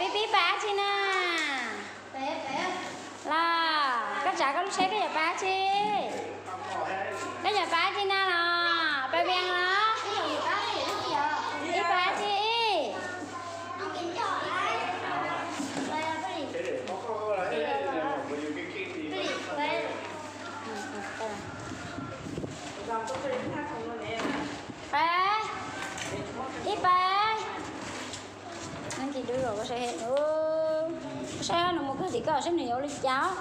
Pib pais dab tsi na? Los koj tsav koj lub tsheb koj yuav pais dab tsi? Koj yuav pais dab tsi na los? Pais Vias los? Ib pais dab tsi ib? Pais, ib pais. Neb ntsis dub los koj saib, koj saib nws mus kawg tim koj saib nws yuav ua li cas.